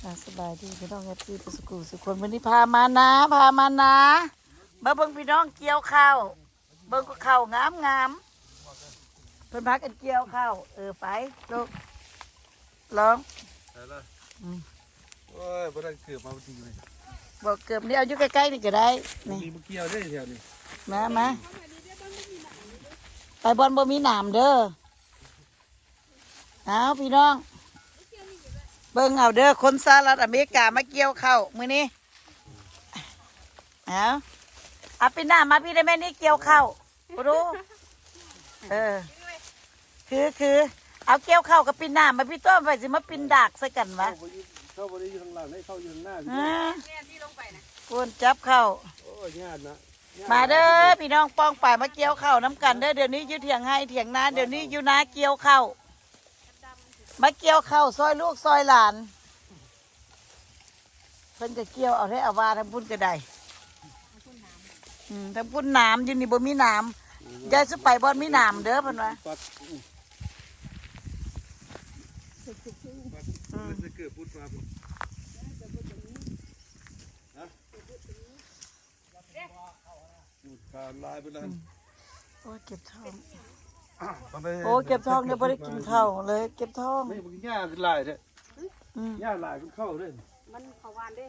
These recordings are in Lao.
ອ່າ ສະບາຍດີພີ່ນ້ອງ ເອັຟຊີ ທຸກຜູ້ສູ່ຄົນ. ມື້ນີ້ພາມານາ ພາມານາ ມາເບິ່ງພີ່ນ້ອງກ່ຽວເຂົ້າ. ເບິ່ງເຂົ້າງາມໆ ເພິ່ນພາກັນກ່ຽວເຂົ້າ. ເອີ ໄປລູກ ລອງ ໄປລະ. ອືມ ໂອ້ຍ ບໍ່ໄດ້ເກີບມາ ບໍ່ເກີບນີ້ ເອົາຢູ່ໃກ້ໆນີ້ກໍໄດ້. ນີ້ ມີບໍ່ກ່ຽວເດ້ແຖວນີ້. ມາ ມາ ໄປບ່ອນບໍ່ມີໜາມເດີ. ອ້າວ ພີ່ນ້ອງ ເບິ່ງເອົາເດີ ຄົນສະຫະລັດອາເມລິກາມາກ່ຽວເຂົ້າມື້ນີ້. ເອົາ ເອົາ ປິ່ນໜ້າມາ ພີ່ໄດ້ແມ່ນີ້ກ່ຽວເຂົ້າ. ໂອ້ໂຫ ເອີ ຄື ຄື ເອົາກ່ຽວເຂົ້າກັບປິ່ນໜ້າມາ ພີ່ຕ້ອມ ໃຜຊິມາປິ່ນດາກໃສ່ກັນວະ? ເຂົ້າບໍ່ໄດ້ຢູ່ ເຂົ້າບໍ່ໄດ້ຢູ່ຂ້າງຫຼັງເດ້ ເຂົ້າຢູ່ຂ້າງໜ້າ. ອືມ ແມ່ນທີ່ລົງໄປນະ ຄົນຈັບເຂົ້າ. ໂອ້ຍ ຍາກນະ. ມາເດີພີ່ນ້ອງປ້ອງປາຍ ມາກ່ຽວເຂົ້ານຳກັນເດີ. ດຽວນີ້ຢູ່ຖຽງໄຮ່ຖຽງນາ ດຽວນີ້ຢູ່ນາກ່ຽວເຂົ້າ. ມາກ່ຽວເຂົ້າຊ່ອຍລູກຊ່ອຍຫຼານ. ເພິ່ນກໍກ່ຽວເອົາແທ້ເອົາວ່າ ທາງພຸ້ນກໍໄດ້. ອືມ ທາງພຸ້ນໜາມ ຢູ່ນີ້ບໍ່ມີໜາມ. ຢ່າຊິໄປບ່ອນມີໜາມເດີ ເພິ່ນວ່າ. ອືມ ຂາດຫຼາຍໄປແລ້ວ. ອືມ ໂອ້ຍ ເຈັບທ້ອງ. ໂອ້ຍ ເຈັບທ້ອງ ຍັງບໍ່ໄດ້ກິນເຂົ້າເລີຍ ເຈັບທ້ອງ. ນີ້ມັນຫຍ້າຫຼາຍແທ້. ອືມ ຫຍ້າຫຼາຍ ມັນເຂົ້າເດ້ ມັນເຂົ້າຫວານເດ້.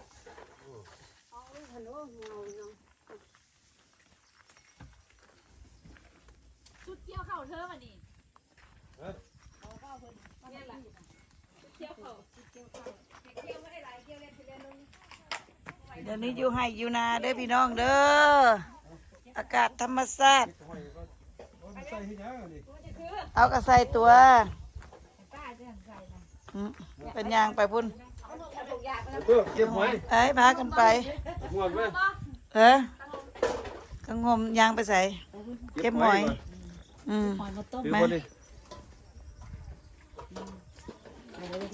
ເອົາເລີຍ ໂອ້ ເຫງົາເນາະ. ຊຸດກ່ຽວເຂົ້າເທີບາດນີ້. ຮະ? ເອົາເວົ້າເພິ່ນ ເອົາເລີຍລະ. ດຽວນີ້ຢູ່ໄຮ່ຢູ່ນາເດີພີ່ນ້ອງເດີ ອາກາດທຳມະຊາດ. ເອົາກະໃສ່ຕົວະ. ອືມ ເປັນຫຍັງໄປພຸ້ນ. ເອີ ເກັບຫອຍ ໄປ ພາກັນໄປ. ເອີ ກະງົມ ຍ່າງໄປໃສ? ເກັບຫອຍ. ອືມ ຫອຍມາຕົ້ມ ມາ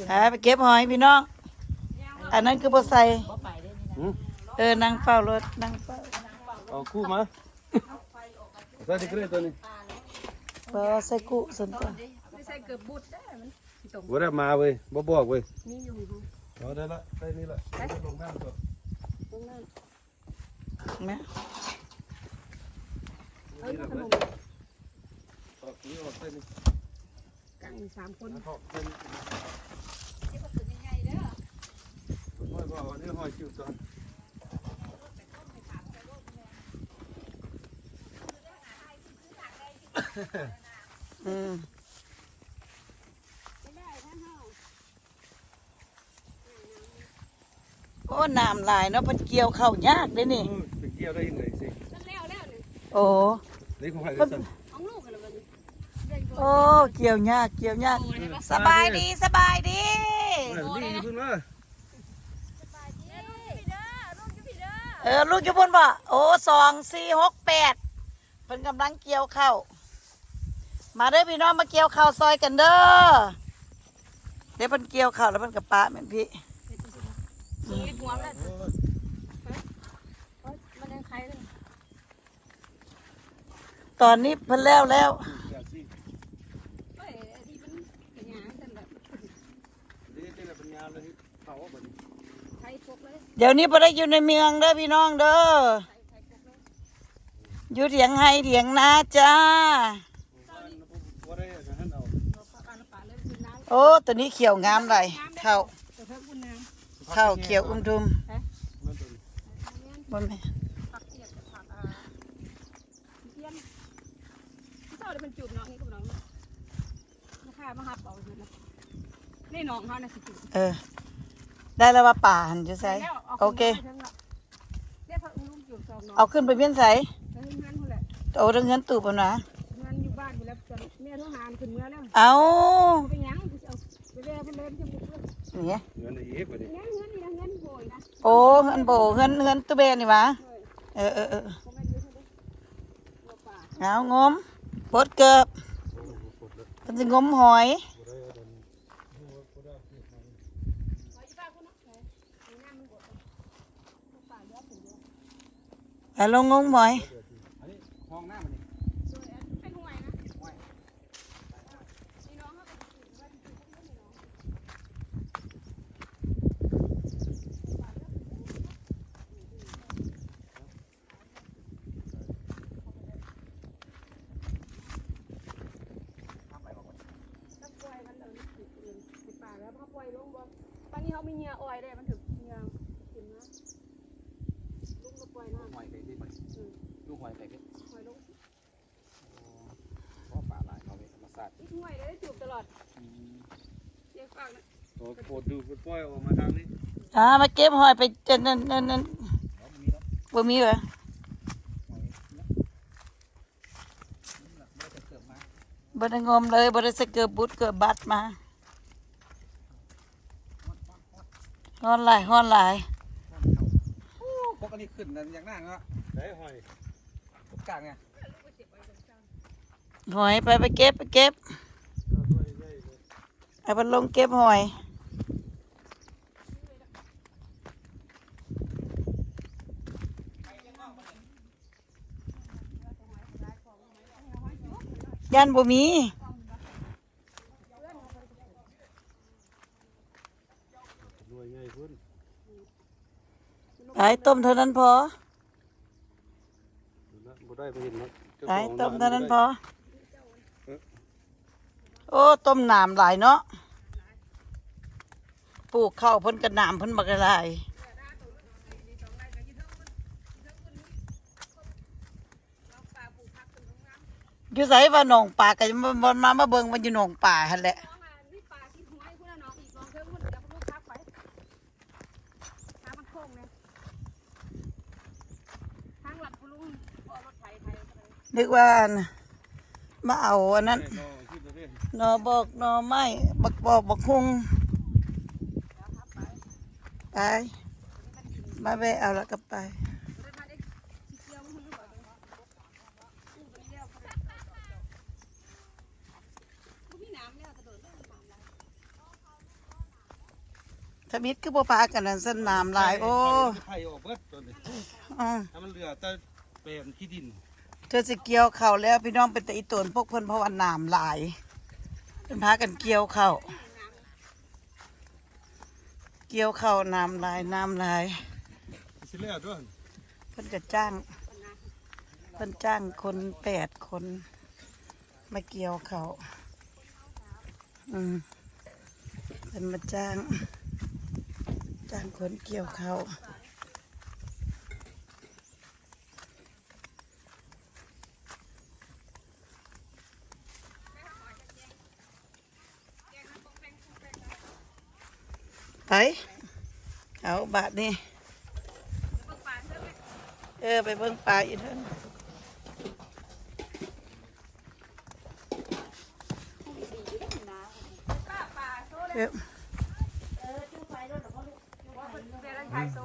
ພາໄປເກັບຫອຍພີ່ນ້ອງ. ອັນນັ້ນຄືບໍ່ໃສ່. ຫືມ ເອີ ນັ່ງເຝົ້າລົດ ນັ່ງເຝົ້າ. ເອົາຄູ່ມາ ໃສ່ຕິກເກອໂຕນີ້. ບໍ່ໃສ່ກູ້ຊັ້ນຕົວະ. ບໍ່ໄດ້ມາເວີຍ ບໍ່ບອກເວີຍ. ມີຢູ່ ເອົາໄດ້ລະ ໃສ່ນີ້ລະ ໄປລົງນ້ຳຕົວະ. ແມ່ ເອົາຂະໜົມ ອອກນີ້ອອກໃສ່ນີ້ ກັນສາມຄົນ ອອກໃສ່ນີ້. ເກັບເອົາຕົວໃຫຍ່ໆເດີ ຫ້ອຍບໍ່ເອົາອັນນີ້ ຫ້ອຍຄິວກ່ອນ. ອືມ ໂອ້ ນ້ຳຫຼາຍເນາະ ເພິ່ນກ່ຽວເຂົ້າຍາກເດ້ນີ້. ເອີ ໄປກ່ຽວໄດ້ຈັ່ງໃດຊິ ມັນແລ້ວແລ້ວນີ້. ໂອ້ ນີ້ຂອງໃຜ ເພິ່ນ ຂອງລູກຫັ້ນລະບັດນີ້. ໂອ້ ກ່ຽວຍາກ ກ່ຽວຍາກ. ໂອ້ ສະບາຍດີ ສະບາຍດີ. ເອີ ນີ້ເພິ່ນວ່າ ເອີ ລູກຢູ່ພຸ້ນບໍ່? ໂອ້ ສອງສີ່ຫົກແປດ ເພິ່ນກຳລັງກ່ຽວເຂົ້າ. ມາເດີພີ່ນ້ອງ ມາກ່ຽວເຂົ້າຊ່ອຍກັນເດີ. ດຽວເພິ່ນກ່ຽວເຂົ້າແລ້ວເພິ່ນກະປະແມ່ນພີ່. ອືມ ມັນຍັງໄຄເລີຍ. ຕອນນີ້ເພິ່ນແລ້ວແລ້ວ. ດຽວນີ້ບໍ່ໄດ້ຢູ່ໃນເມືອງເດີພີ່ນ້ອງເດີ ຢູ່ຖຽງໄຮ່ຖຽງນາຈ້າ. ໂອ້ ໂຕນີ້ຂຽວງາມຫຼາຍ ເຂົ້າ ເຂົ້າຂຽວອຸ້ມທຸ່ມ. ບໍ່ແມ່ນ ເອີ ໄດ້ແລ້ວວ່າປາຫັ້ນຢູ່ໃສ? ໂອເຄ ເອົາຂຶ້ນໄປວຽນໃສ? ໂອ້ ເທິງເຮືອນຕູບຫັ້ນຫວາ? ເອົາ ໂອ້ ເຮືອນໂບ ເຮືອນ ເຮືອນຕູ້ແບນີ້ຫວາ? ເອີ ເອີ ເອີ. ເອົາ ງົມ ປົດເກີບ ເພິ່ນຊິງົມຫອຍ. ໄປລົງງົມຫອຍ. ອັນນີ້ຫ້ອງນ້ຳອັນນີ້ ເປັນຫ້ວຍນະ. ຫ້ວຍ ພີ່ນ້ອງເຮົາກໍຊິກິນວ່າຊິກິນກັບເພິ່ນເນາະ. ບາດນີ້ເຮົາມີເຫຍື່ອອອຍເດ້ ມັນຖືກເຫຍື່ອຂຶ້ນມາ ລຸງກໍປ່ອຍນ້ຳ ຫອຍໄປເດ້ບັດນີ້ ອືມ ລູກຫອຍໄປເດ້ ຫອຍລົງ ໂອ້ ປາຫຼາຍເນາະ ເປັນທຳມະຊາດ ຕິດຫ້ວຍເດ້ ຈູບຕະຫຼອດ ອືມ ເກັບປາກນະ ໂອ້ ໂຄດດູ ເພິ່ນປ່ອຍອອກມາທາງນີ້ ອ່າ ມາເກັບຫອຍໄປ ນັ້ນ ນັ້ນ ນັ້ນ ບໍ່ມີດອກ ບໍ່ມີຫວາ? ບໍ່ໄດ້ງົມເລີຍ ບໍ່ໄດ້ໃສ່ເກີບບຸດເກີບບັດມາ ຮ້ອນຫຼາຍ ຮ້ອນຫຼາຍ ໂອ້ ພວກອັນນີ້ຂຶ້ນນັ້ນຢ່າງນັ້ນເນາະ ໄດ້ຫອຍ ກາງນີ້ ຫອຍ ໄປ ໄປເກັບ ໄປເກັບ ເອົາພັດລົມເກັບຫອຍ ຢ້ານບໍ່ມີ ໜ່ວຍໃຫຍ່ພຸ້ນ ໄປຕົ້ມເທົ່ານັ້ນພໍ ບໍ່ໄດ້ ບໍ່ເຫັນເນາະ ໄປຕົ້ມເທົ່ານັ້ນພໍ ເອີ ໂອ້ ຕົ້ມໜາມຫຼາຍເນາະ ປູກເຂົ້າເພິ່ນກໍໜາມເພິ່ນບັກຫຼາຍ ຢູ່ໃສວ່າໜອງປາ ກໍຍັງບໍ່ ບໍ່ມາ ມາເບິ່ງວ່າຢູ່ໜອງປາຫັ້ນແຫຼະ ທາງລັດ ຜູ້ລຸງບໍ່ເອົາລົດໄຖໄຖເຂົ້າໄປ ນຶກວ່າ ອັນ ມາເອົາອັນນັ້ນ ໜໍ່ ໜໍ່ບອກ ໜໍ່ໄມ້ ບັກບອກ ບັກຫຸ່ງ ໄປ ມາແວະເອົາແລ້ວກໍໄປ ທຳອິດຄືບໍ່ພາກັນນັ້ນຊັ້ນ ໜາມຫຼາຍ ໂອ້ ໄຖອອກເບິດຕົວນີ້ ອື ໃຫ້ມັນເຫຼືອແຕ່ແປນຂີ້ດິນ ເທື່ອຊິກ່ຽວເຂົ້າແລ້ວ ພີ່ນ້ອງ ເປັນຕາອີ່ຕົນພວກເພິ່ນ ເພາະວ່າໜາມຫຼາຍ ເພິ່ນພາກັນກ່ຽວເຂົ້າ ກ່ຽວເຂົ້າ ໜາມຫຼາຍ ໜາມຫຼາຍ ຊິແລ້ວຕົວ ເພິ່ນກໍຈ້າງ ເພິ່ນຈ້າງຄົນແປດຄົນ ມາກ່ຽວເຂົ້າ ອືມ ເພິ່ນມາຈ້າງ ຈ້າງຄົນກ່ຽວເຂົ້າ ໄປ ເອົາບາດນີ້ ເອີ ໄປເບິ່ງປາຢູ່ເທິງ ເອີ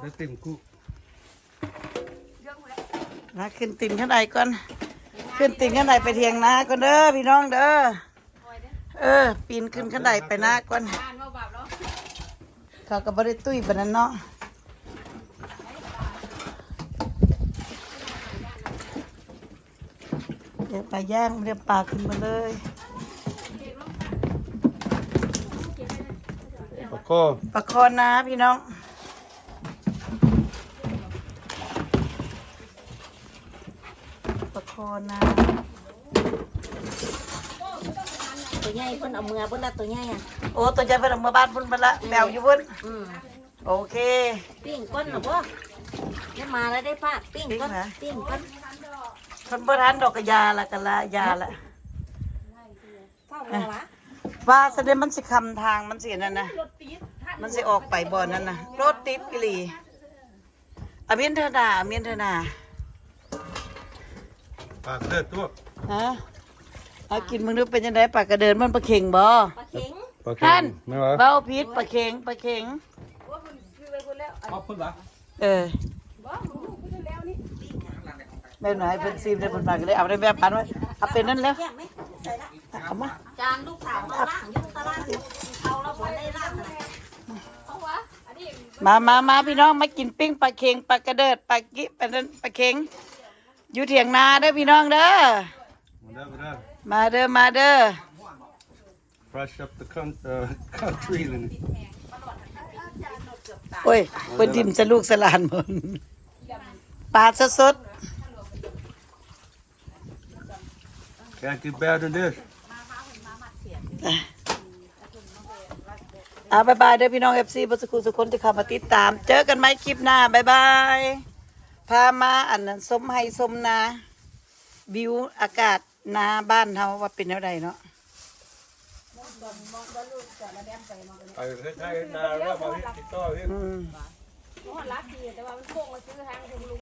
ໄດ້ເຕັມຄຸ ມາຂຶ້ນຕີນຂັ້ນໄດກ່ອນ ຂຶ້ນຕີນຂັ້ນໄດໄປຖຽງນາກ່ອນເດີ ພີ່ນ້ອງເດີ ເອີ ປີນຂຶ້ນຂັ້ນໄດໄປນາກ່ອນ ເຂົາກໍບໍ່ໄດ້ຕຸ້ຍປານນັ້ນເນາະ ດຽວປາຍ່າງ ດຽວປາຂຶ້ນມາເລີຍ ປາຄໍ່ ປາຄໍ່ນາພີ່ນ້ອງ ປາຄໍ່ນາ ຕົວໃຫຍ່ເພິ່ນເອົາເມືອເບິດລະ ຕົວໃຫຍ່ອະ ໂອ້ ຕົວໃຫຍ່ເພິ່ນເອົາເມືອບ້ານພຸ້ນເບິດລະ ແມ່ນ ແບວຢູ່ພຸ້ນ ອືມ ໂອເຄ ປີ້ງກ່ອນນະບໍ່ ຍັງມາແລ້ວໄດ້ປາ ປີ້ງກ່ອນ ປີ້ງນະ ປີ້ງກ່ອນ ເພິ່ນບໍ່ທັນດອກ ກະຢ່າລະ ກະລະ ຢ່າລະ ເຝົ້າແລ້ວວະ ວ່າຊັ້ນເດ ມັນຊິຄຳທາງ ມັນຊິອັນນັ້ນນະ ມັນຊິອອກໄປບ່ອນນັ້ນນະ ລົດຕິດອີ່ຫຼີ ອາມິນທະນາ ອາມິນທະນາ ປາກະເດີດຕົວະ ຮະ ເອົາກິນເບິ່ງດູ ເປັນຈັ່ງໃດ ປາກະເດີດ ມັນປາເຂັງບໍ່? ປາເຂັງ ປາເຂັງ ຫັ້ນ ແມ່ນຫວາ? ເວົ້າຜິດ ປາເຂັງ ປາເຂັງ ໂອ້ຍ ເພິ່ນຊື້ໄວ້ພຸ້ນແລ້ວ ເອົາພຸ້ນຫວາ? ເອີ ບໍ່ຮູ້ ພຸ້ນແລ້ວນີ້ ແມ່ນຫວາ? ໃຫ້ເພິ່ນຊີມໄດ້ ເພິ່ນມາກໍເລີຍເອົາໄດ້ແບບປານໄວ້ ເອົາເປັນນັ້ນແລ້ວ ເອົາມາ ຈານລູກສາວເຮົາລ້າງຢູ່ຕະຫຼາດ ເອົາແລ້ວບໍ່ໄດ້ລ້າງ ມາ ມາ ມາ ພີ່ນ້ອງ ມາກິນປີ້ງປາເຂັງ ປາກະເດີດ ປາກິ ປານັ້ນ ປາເຂັງ ຢູ່ຖຽງນາເດີພີ່ນ້ອງເດີ ມາເດີ ມາເດີ ມາເດີ Fresh up the coun- uh, country ເລີຍນີ້ ໂອ້ຍ ເພິ່ນຖິ້ມໃສ່ລູກໃສ່ຫຼານໝົດ ປາສົດໆ Can't get better than this. ອ່າ ບາຍບາຍເດີພີ່ນ້ອງ ເອັຟຊີ ເບິດສູ່ທຸກຄົນທີ່ເຂົ້າມາຕິດຕາມ. ເຈີກັນໃໝ່ຄລິບໜ້າ. ບາຍບາຍ. ພາມາອັນນັ້ນ ຊົມໄຮ່ຊົມນາ ວິວອາກາດນາບ້ານເຮົາວ່າເປັນແນວໃດເນາະ. ໄປເຮັດໄຮ່ເຮັດນາແລ້ວມາເຮັດຕິດຕໍ່ເຮັດ ອືມ